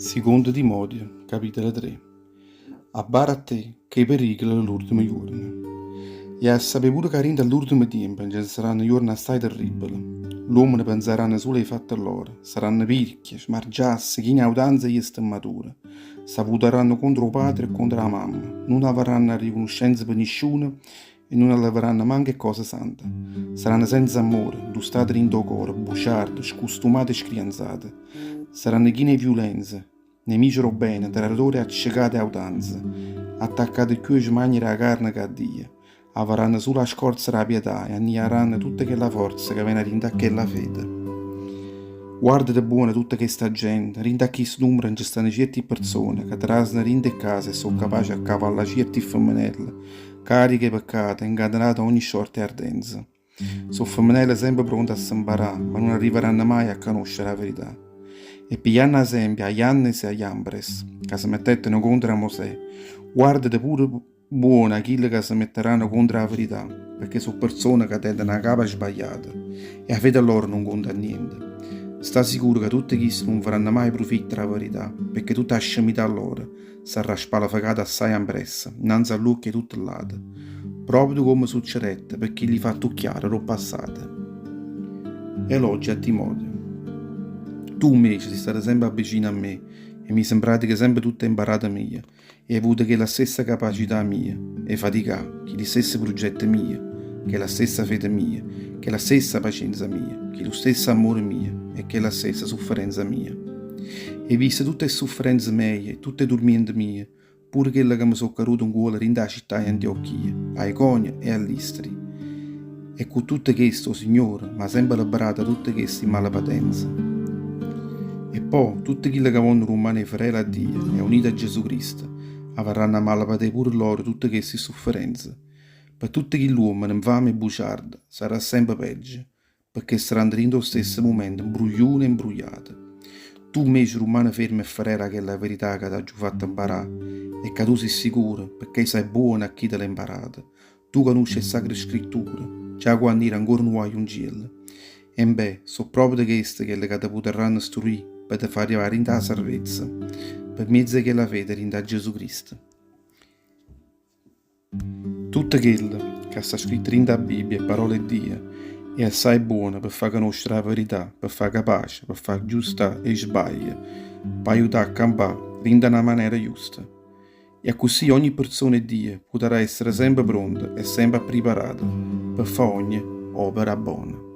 Sicondo Timoteo, capitolo 3 Abbara a te ch' 'e pericole 'e ll'urdeme juorne. Hê 'a sapé pure ca dint' a ll'urdeme tiempe nce saranno juorne assaje terribbele. Ll'uommene penzaranno sulo a 'e fatte lloro, saranno pirchie, smargiasse, chine 'e autanza e jestemmature, s'avutarranno contro 'o patre e contro 'a mamma, nun avarranno arricunuscenza pe nisciuno E nun allevaranno manco 'e ccose sante. Saranno senza ammore, 'ntustate dint' 'o core, buciarde, scustumate e scrianzate. Saranno chine 'e viulenza, nemice d' 'o bene, traritore e accecate 'e autanza, attaccate cchiù 'e smanie d' 'a carne ca a Dio. Avarranno sulo 'a scorza d' 'a pietà e anniarranno tutta chella forza ca vene 'a dint' a chella fede. Guardate buono tutta chesta gente, dint' a chistu nummero nce stanno cierti perzone ca traseno dint' 'e case e so' capace a accavallà cierti femmenelle Cariche 'e peccate, 'ncatenate a ogni sciorta 'e ardenza. So' femmenelle sempe pronte a se 'mparà, ma nun arrivaranno maje a canoscere 'a verità. E piglianno 'asempio 'a Jannes e 'a Jambres, ca se mettetteno contro a Mosè, guardate pure buono a chille ca se metteranno contro 'a verità, pecché so' perzone ca teneno 'a capa sbagliata e 'a fede lloro nun conta a niente. Sta sicuro ca tutte chiste nun faranno maje prufitto d' 'a verità, pecché tutta 'a scemità lloro sarrà spalafecata assaje ampressa, 'nnanze a ll'uocchie 'e tutte ll'ate, proprio comme succedette pe chilli fattucchiare d' 'o passato. Elogia a Timoteo. Tu 'mmece si' stato sempe avvicino a me e mise 'mpratica sempe tutt' 'e 'mparate mie e hê avuto chella stessa capacità mia 'e faticà, chilli stesse prugette mie, chella stessa fede mia, chella stessa pacienza mia, chillu stesso ammore mio e chella stessa sufferenza mia. Hê visto tutt' 'e ssufferenze meje e tutt' 'e turmiente mie, pure chelle ca me so' cadute 'ncuollo dint' 'a città 'e Antiochia, a Iconio e a Listri. E cu tutto chesto 'o Signore m'ha sempe liberato 'a tutte chesti malepatenze. E po', tutte chille ca vonno rummanè fedele a Dio e aunite a Gesù Cristo, avarranno 'a malepatè pure lloro tutte chesti sufferenze. Pe tutte chill'uommene 'nfame e buciarde sarrà sempe peggio, pecché saranno dint' 'o stesso mumento 'mbrugliune e 'mbrugliate. Tu 'mmece rummane fermo e fedele a chella verità ca t'aggio fatto 'mparà e ca tu si' sicuro, pecché sai buono a chi te l'hê 'mparata. Tu canusce 'e Sacre Scritture, già quanno ire ancora nu guagliunciello. Embè, so' proprio cheste chelle ca te putarranno struì pe te fa arrivà dint' 'a sarvezza, pe mmiezzo 'e chella fede dint' a Gesù Cristo. Tutto chello ca sta scritto dint' 'a Bibbia è parola 'e Dio e è assaje buono pe fa canoscere 'a verità, pe fa capace, pe fa aggiustà 'e sbaglie, p'aiutà a campà dint' 'a na manera justa. E accussì ogni perzona 'e Dio putarrà essere sempe pronta e sempe appriparata pe fa ogne opera bona.